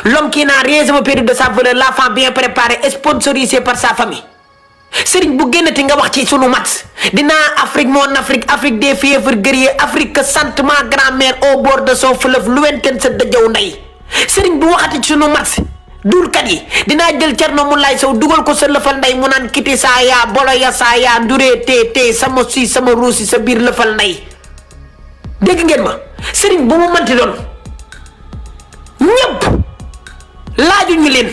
L'homme qui n'a rien sama période de sa valeur, l'enfant bien préparé et sponsorisé par sa famille. Serigne bu génnati nga wax ci sunu match dinaa Afrique mon Afrique des fièvres guerriers, Afrique sentiment grand-mère au bord de son fleuve lointaine sa dëjëw ndey. Serigne bu waxati ci sunu match dulkat yi dinaa jël Thierno Moulay Sow dugal ko sa lëfal ndey mu naan kiti saa yaa bolo ya saa yaa nduree tee sama suy sama ruusi sa biir lëfal ndey. Dégg ngeen ma Serigne bu mu manti doon ñëpp laajuñu leen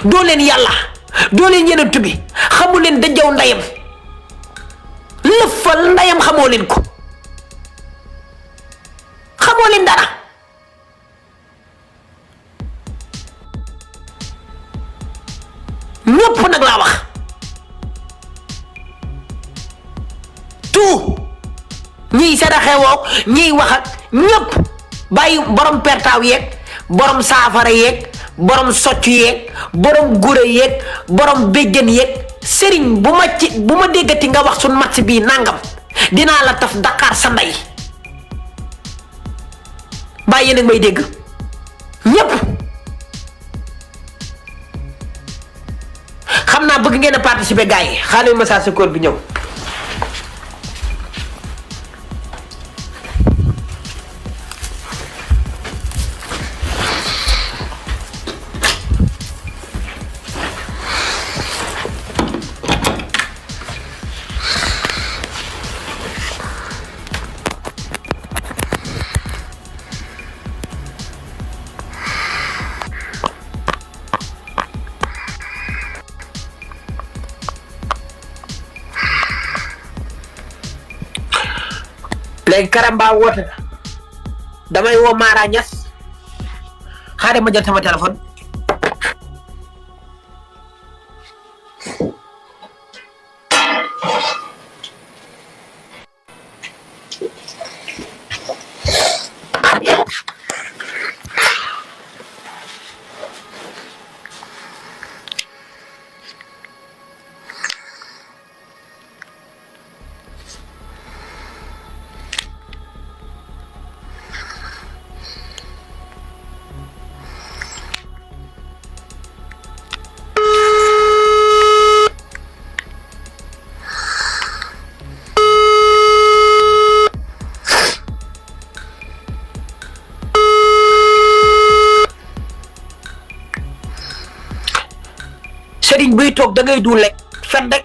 doo leen yàlla doo leen yenentu bi xamu leen dëjëw ndeyam lëfal ndeyam xamoo leen ko xamoo leen dara. ñëpp nag laa wax tout ñiy saraxewoo ñiy wax ak ñëpp bàyyi borom pertaaw yeeg borom saafara yeeg borom socc yeeg borom gure yeeg borom béjjën yeeg sëriñ bu ma déggati nga wax suñ match bii nangam dinaa la taf Dakar sa ndey bàyyi nag may dégg ñëpp. xam naa bëgg ngeen a participer gars yi xaaral ma message sa code bi ñëw. léegi Karamba woote na damay woo Mara Niass xaaral ma jël sama téléphone. Serigne buy toog da ngay dul rek fen rek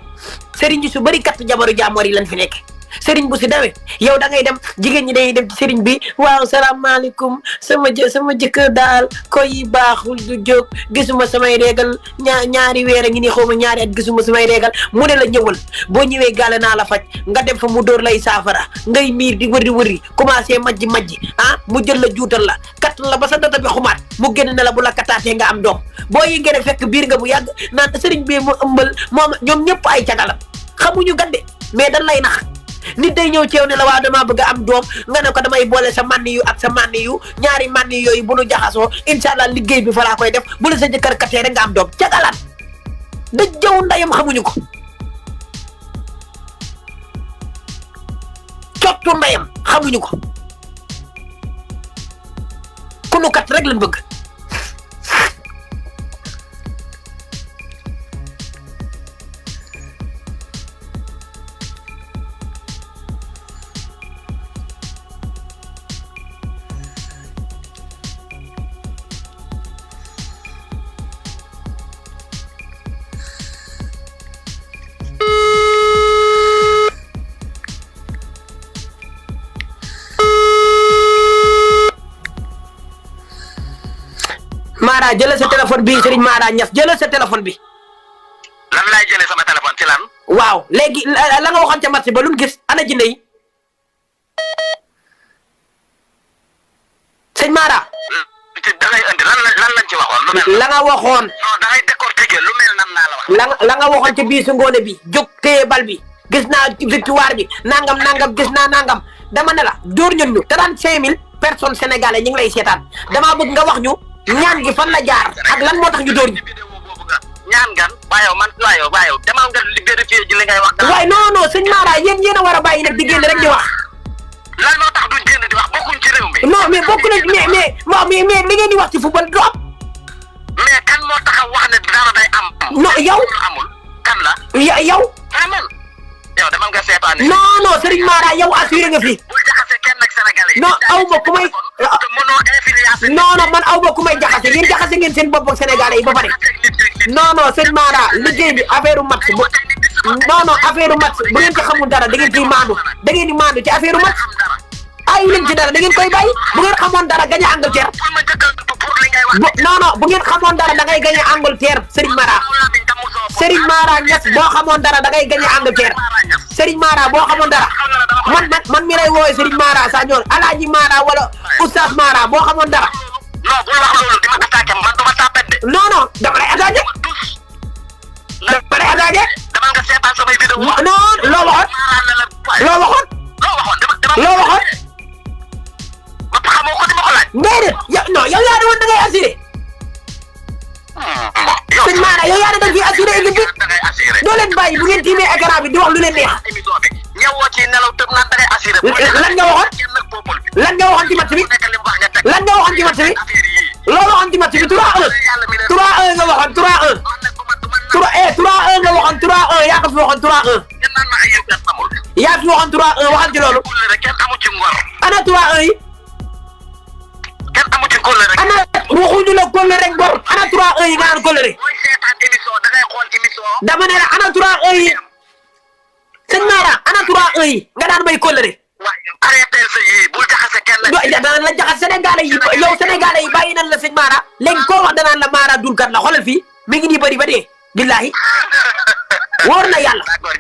Serigne su bari kat jabaru jàmmoor yi lañ fi nekk Serigne bu si demee yow da ngay dem jigéen ñi dañuy dem ci Serigne bi waaw salaamaaleykum sama jëkkër daal koy baaxul du jóg gisuma samay régal ñaari weer a ngi nii xaw ma ñaari at gisuma samay régal mu ne la ñëwal boo ñëwee gaale naa la faj nga dem fa mu dóor lay saafara ngay miir di wëri commencé majji mu jël la juutal la kat la ba sa data bi xumaat mu génn ne la bu la kataatee nga am doom boo yi ngeen fekk biir nga bu yàgg naan Serigne bi mu ëmbal moom ñoom ñëpp ay cagalam xamuñu gande mais dañ lay nax. nit day ñëw ceew ne la waaw damaa bëgg a am doom nga ne ko damay boole sa manni yu ak sa manni yu ñaari manni yooyu bu nu jaxasoo incha allah liggéey bi fa laa koy def bu la sa jëkkër katee rek nga am doom cagalaat da jëw ndayam xamuñu ko cottu ndayam xamuñu ko ku nu kat rek lañ bëgg. Mara jëlal sa téléphone bi Serigne Mara Niass jëlal sa téléphone bi. lan laay jëlee sama téléphone ci lan. waaw léegi la nga waxoon ca match ba lu mu gis ana jinne yi sëñ Mara. da ngay indi lan lañ ci waxoon. lu mel la nga waxoon. non da ngay décortiquer lu mel nan laa la wax. la nga waxoon ci biir su ngoone bi jóg téye bal bi gis naa victoire bi nangam gis naa nangam dama ne la dóor ñun ñu 35000 personnes sénégalais ñu ngi lay seetaan damaa bëgg nga wax ñu. ñaan gi fan la jaar ak lan moo tax ñu dóor ñu. ñaan gan waaye demal nga li vérifier ji li ngay wax. waaye non sëñ Mara yéen a war a bàyyi nag di génn rek di wax. lan moo tax duñ génn di wax bokkuñ ci réew mi. non mais bokk nañ mais li ngeen di wax ci football du am moo taxaw wax ne dara day am. non yow amul kan la. yow. amen. yow demal nga seetaani. non Serigne Mara yow assuré nga fi. bul jaxase kenn ak Sénégalais yi. non aw ma ku may. te mënoo influencer. non man aw ma ku may jaxase yéen jaxase ngeen seen bopp ak Sénégalais yi ba pare. non Serigne Mara liggéey bi affaire match bu non affaire match bu ngeen ci xamul dara da ngeen ciy maandu da ngeen di maandu ci affaire match ayu leen ci dara da ngeen koy bàyyi bu ngeen xamoon dara gañe Angleterre non bu ngeen xamoon dara da ngay gañe Angleterre Serigne Mara Niass boo xamoon dara da ngay gañe Angleterre Serigne Mara boo xamoon dara man mi lay woowee Serigne Mara Sagnol Alaaji Mara wala Oustaz Mara boo xamoon dara. non bul wax loolu di ma attaqué man du ma tapet de. non dama lay attaqué. dama lay attaqué. dama nga seetaan samay vidéo. non loo waxoon. loo waxoon. loo waxoon. ba xamoo ko di ma ko laaj. déedéet yow yaa ne woon da ngay assuré. sëñ Mara yow yaa ne da nga ciy assuré équipe bi. doo leen bàyyi bu ngeen tiimee écran bi di wax lu leen neex. ñëwoo ci nelaw tëb naan da ngay assuré. lan nga waxoon. lan nga waxoon ci match bi. lan nga waxoon ci match bi. loo waxoon ci match bi 3-1. 3-1 nga waxoon 3-1. 3-1 nga waxoon 3-1 yaa ko fi waxoon 3-1. yaa fi waxoon 3-1 waxal ci loolu. ana 3-1 yi. ana waxuñu la kóllëre rek bor ana 3-1 yi nga naan kóllëre. dama ne la ana 3-1 yi. sëñ Mara ana 3-1 yi nga daan may kóllëre. danaan la jaxase Sénégalais yi yow Sénégalais yi bàyyi nañ la sëñ Mara léegi koo wax danaan la Mara dulkat la xoolal fii mi ngi nii bëri ba dee billahi wóor na yàlla. d'accord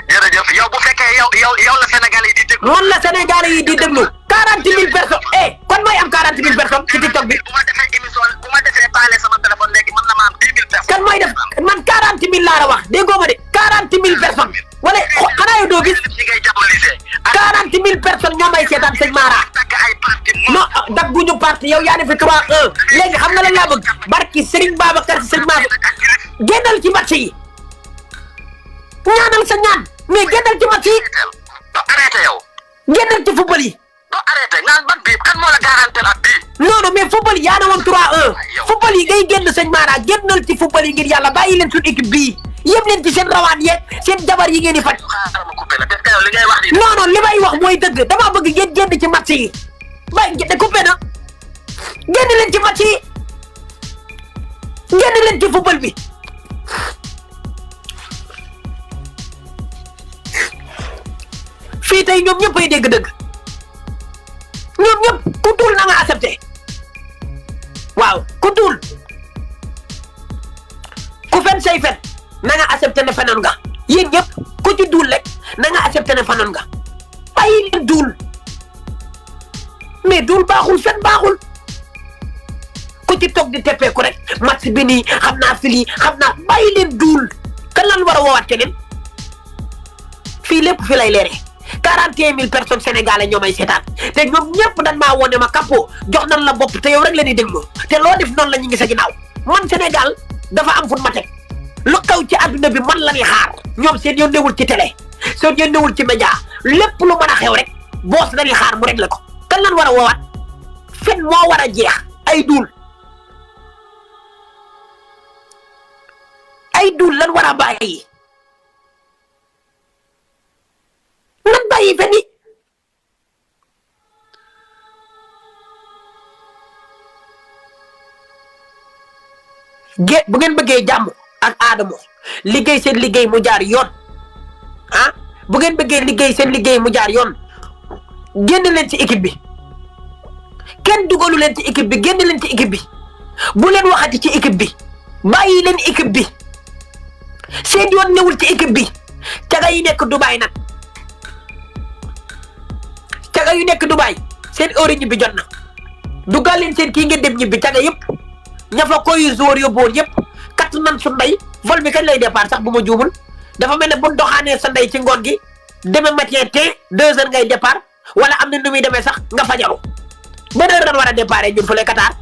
jërëjëf yow bu fekkee yow la Sénégalais yi di déglu. man la Sénégalais yi di déglu 40 000 personnes kon mooy am 40 000 personnes ci TikTok bi. bu ma defee taale sama téléphone léegi mën na ma am 10 000 personnes. kan mooy def man 40 000 laa la wax déggoo ma de 40 000 personnes wala xanaa yow doo gis 40 000 personnes ñoo may seetaan sëñ Mara. non dagguñu parti yow yaa ne fi 3-1 léegi xam nga lan laa bëgg barki Serigne Babacar Si sëñ Mara génnal ci match yi ñaanal sa ñaan mais génnal ci match yi. arrêté yow. génnal ci football yi. arrêté naan ban bii kan moo la garanté ak bii. non mais football yi yaa ne woon 3-1 football yi ngay génn sëñ Mara génnal ci football yi ngir yàlla bàyyi leen suñu équipe bii yëpp leen ci seen rawaan yeeg seen jabar yi ngeen di faj. non li may wax mooy dëgg dama bëgg ngeen génn ci match yi bàyyi de coupé na génn leen ci match yi génn leen ci football bi. fii tey ñoom ñëpp ay dégg dëgg ñoom ñëpp ku tuul na nga accepté waaw ku tuul ku fen say fen na nga accepté ne fenoon nga yéen ñëpp ku ci duul rek na nga accepté ne fenoon nga bàyyi leen duul mais duul baaxul fen baaxul ku ci toog di teppeeku rek match bi nii xam naa fili xam naa bàyyi leen duul kan lan war a woowaat keneen fii lépp fi lay leere 41 000 personnes sénégalais ñoo may seetaan te ñoom ñëpp dañ maa wone ma Capo jox nañ la bopp te yow rek la ñuy déglu te loo def noonu la ñu ngi sa ginnaaw man Sénégal dafa am fu ma teg lu xew ci àdduna bi man la ñuy xaar ñoom seen yoon newul ci télé seen yoon newul ci média lépp lu mën a xew rek boos dañuy xaar mu réglé ko kan lan war a woowaat fen moo war a jeex ay duul lan war a bàyyi nan bàyyi fen yi bu ngeen bëggee jàmm ak Adamo liggéey seen liggéey mu jaar yoon bu ngeen bëggee liggéey seen liggéey mu jaar yoon génn leen ci équipe bi kenn dugalu leen ci équipe bi génn leen ci équipe bi bu leen waxati ci équipe bi bàyyi leen équipe bi seen yoon newul ci équipe bi caga yi nekk Dubaay nag caga yu nekk Dubaay seen heure ñibbi jot na dugal leen seen kii ngeen dem ñibbi caga yëpp ña fa koy joor yóbbuwoon yëpp kat nan su ndey vol bi kañ lay départ sax bu ma juumul dafa mel ne bu doxaanee sa ndey ci ngoon gi deme matin te 2 heures ngay départ wala am na nu muy demee sax nga fajaru ban heure lan war a départ ñun fële Qatar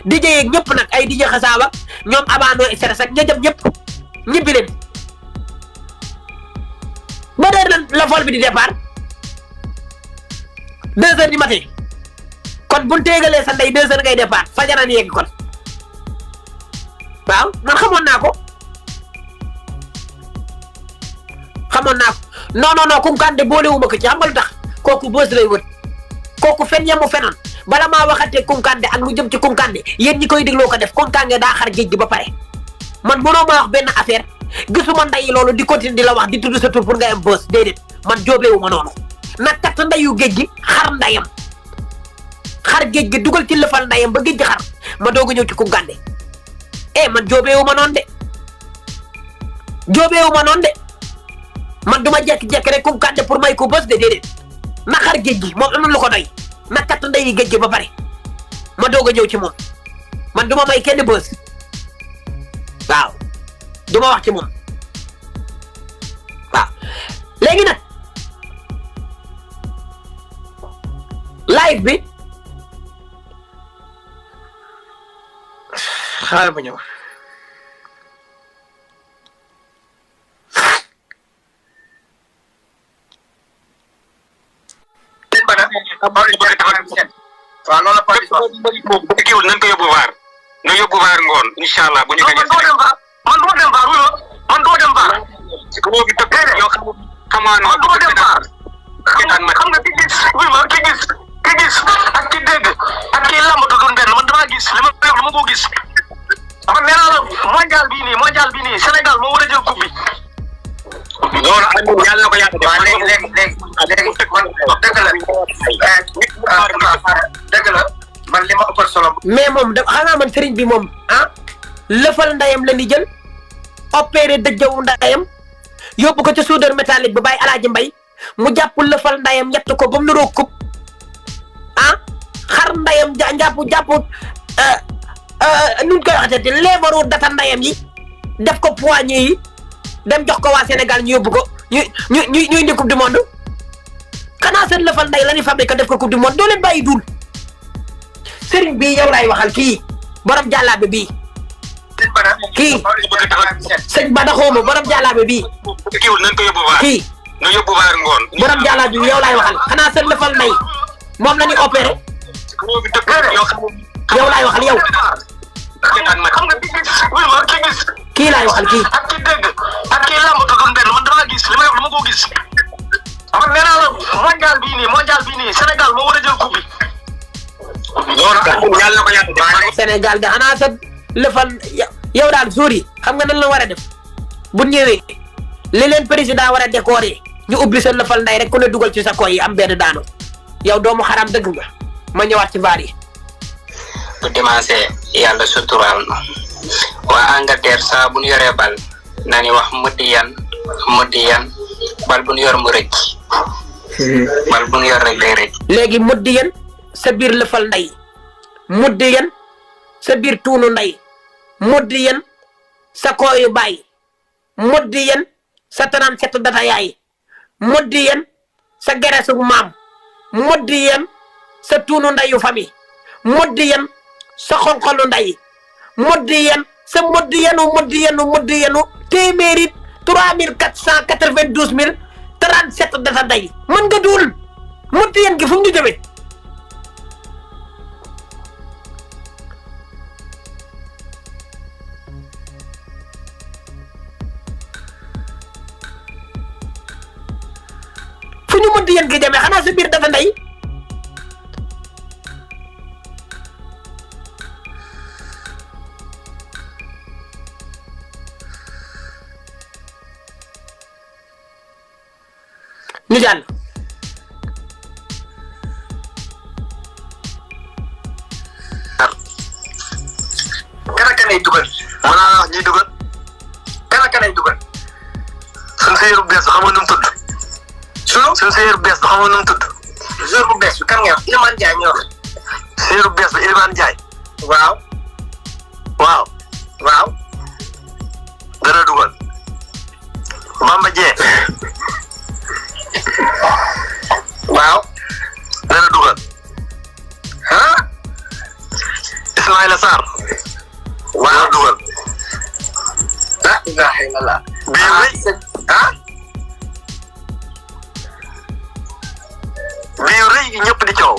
DJ yeeg ñëpp nag ay DJ Xasaaba ñoom Abano stress ak ña jëm ñëpp ñibbi leen ban heure lan la vol bi di départ 2 heures du matin. kon buñ téegalee sa ndey 2 heures ngay départ fajaran yegg kon waaw man xamoon naa ko non Kounkandé boolewuma ko ci xam nga lu tax kooku bës lay wët kooku fen yamu fenoon bala maa waxatee Kounkandé ak lu jëm ci Kounkandé yéen ñi koy dégloo ko def Kounkandé daa xar géej gi ba pare man mënoo ma wax benn affaire gisuma nday loolu di continuer di la wax di tudd sa tur pour nga am bës déedéet man joobeewu ma noonu na kat ndayu géej gi xar ndayam xar géej gi dugal ci lëfal ndayam ba géej gi xar ma doog a ñëw ci Kounkandé man joobeewu ma noonu de man duma jekki-jekki rek Kounkandé pour may ko bës de déedéet na xar géej gi moom am na lu ko doy na kat ndayi géej gi ba pare ma doog a ñëw ci moom man duma may kenn bës waaw duma wax ci moom waaw léegi nag live bi xaaral ma ñëw waaw loolu la Pape kiiwul nañ ko yóbbu vaar na yóbbu vaar ngoon incha allah bu ñu gañe man du ma dem vaar man du ma dem vaar yow xamaa man du ma dem vaar xam nga ki gis ki gis ak ki dégg ak ki lambatu doon benn man damaa gis li ma wax dama ko gis man nee naa la mondial bii nii Sénégal moo war a jël coupe bi loolu ak yàlla na ko yàlla def léegi man dëgg la man li ma ëppal solo mais moom da xanaa man sëriñ bi moom lëfal ndayam la ni jël opéré dëjëwu ndayam yóbbu ko ci soudeur métallique ba bàyyi Alaaji Mbay mu jàpp lëfal ndayam ñett ko ba mu niroo kub xar ndayam jàpp nuñ koy waxatee leebaru data ndayam yi def ko poignée yi dem jox ko waa Sénégal ñu yóbbu ko ñu indi coupe du monde xanaa seen lëfal nday la ñuy fabriqué def ko coupe du monde doo leen bàyyi duul sëriñ bii yow laay waxal kii borom jàllaabe bii kii sëñ Bada xawma borom jàllaabe bii kiiwul nañ ko yóbbu vaar kii na yóbbu vaar ngoon borom jàllaabe bi yow laay waxal xanaa seen lëfal nday moom la ñuy opéré yow laay waxal yow xam nga ki gis kii laay waxal kii ak ki dégg ak ki lambatu doon benn man damaa gis li ma wax dama ko gis man nee naa la mondial bii nii Sénégal moo war a jël coupe bi loolu yàlla na ko yàlla def Sénégal ga xanaa sa lëfal yow daal jour yi xam nga nan la war a def bu ñëwee li leen président war a décorer ñu ubbi sa lëfal nday rek ku ne dugal ci sa koy yi am benn daanu yow doomu xaram dëgg nga ma ñëwaat ci vaar yi bu dimanche yàlla suturaal na waa Angleterre saa bu ñu yoree bal nani wax mëddi yan bal bu ñu yor mu rëcc bal bu ñu yor rek day rëcc léegi mëddi yan sa biir lëfal nday mëddi yan sa biir tuunu nday mëddi yan sa kooyu baay mëddi yan sa 37 data yaay mëddi yan sa geresu maam mëddi yan sa tuunu ndayu famille mëddi yan sa xonqalu nday moddi yen sa moddi yenu téeméeri 3492 data day mën nga duul moddi yen gi fu mu ñu jëmee fu ñu moddi yen gi jëmee xanaa sa biir data nday ñu jàll kanay dugal mën naa wax ñuy dugal kanay dugal suñ séeru bees xam nga nu mu tudd suñ séeru bees xam nga nu mu tudd jour bu bees bi kan nga wax Iliman Ndiaye ñu wax séeru bees bi Iliman Ndiaye waaw dana dugal Bamba Dieng waaw dana dugal Ismaïla Sarr waaw dugal la ilaha illallah bii rëy bii rëy ñëpp di coow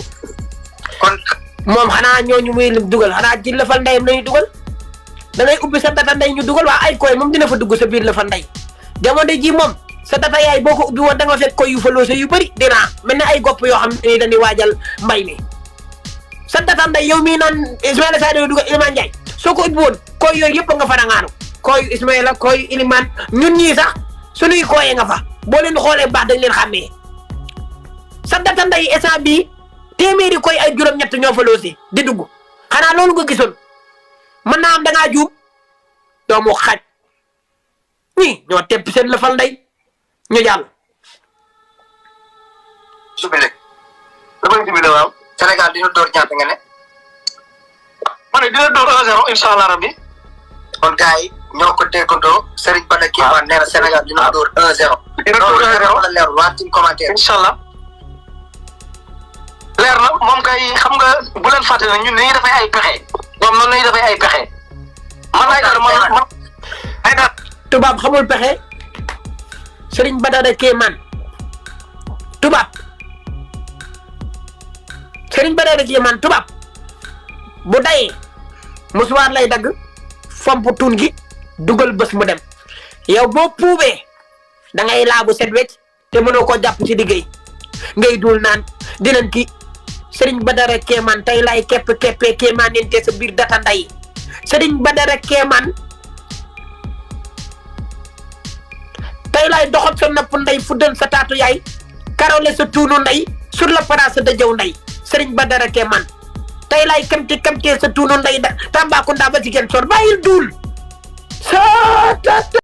kon moom xanaa ñooñu muy dugal xanaa ci lëfal ndeyam lañuy dugal da ngay ubbi sa data nday ñu dugal waa ay koy moom dina fa dugg sa biir la fa nday jamono ji moom sa data yaay boo ko ubbi woon da nga fekk koy yu fa loose yu bëri dinaa mel ne ay gopp yoo xam ne dañuy waajal mbay mi sa data nday yow mii naan Ismaïla Sadio dugal Iliman Ndiaye soo ko ubbi woon koy yooyu yëpp nga fa rangaanu koy Ismaïla koy Iliman ñun ñii sax suñuy koyee nga fa boo leen xoolee baax dañ leen xàmmee sa data nday instant bii téeméeri koy ay juróom-ñett ñoo fa loose di dugg xanaa loolu nga gisoon mën naa am da ngaa juum doomu xaj ñii ñoo tepp seen lëfal nday ñu jàll. subile dama subile waaw Sénégal dina door ñaata nga ne ma ne dina door 1-0 incha allah rabbi. kon gars yi ñoo ko déggandoo Serigne Bada Kéemaan nee na Sénégal dina door 1-0 dina door 1-0 wala leer waa tim commentaire incha allah leer na moom kay xam nga bu leen fàtte ne ñun dañuy defay ay pexe ñoom noonu lañuy defay ay pexe man ay dara tubaab xamul pexe Serigne Bada Kéemaan tubaab Serigne Bada Kéemaan tubaab bu dayee musuwaar lay dagg fomp tuun gi dugal bés mu dem yow boo puubee da ngay laabu set wecc te mënoo koo jàpp ci liggéey ngay dul naan dinañ ki Serigne Bada Kéemaan tey lay keppee Kéemaan nente sa biir data nday Serigne Bada Kéemaan tey lay doxat sa nopp nday fuddal sa taatu yaay karole sa tuunu nday sur la place da jaw nday Serigne Bada Kéemaan tey lay kamte sa tuunu nday da Tambacounda ba Ziguinchor bàyyil duul sa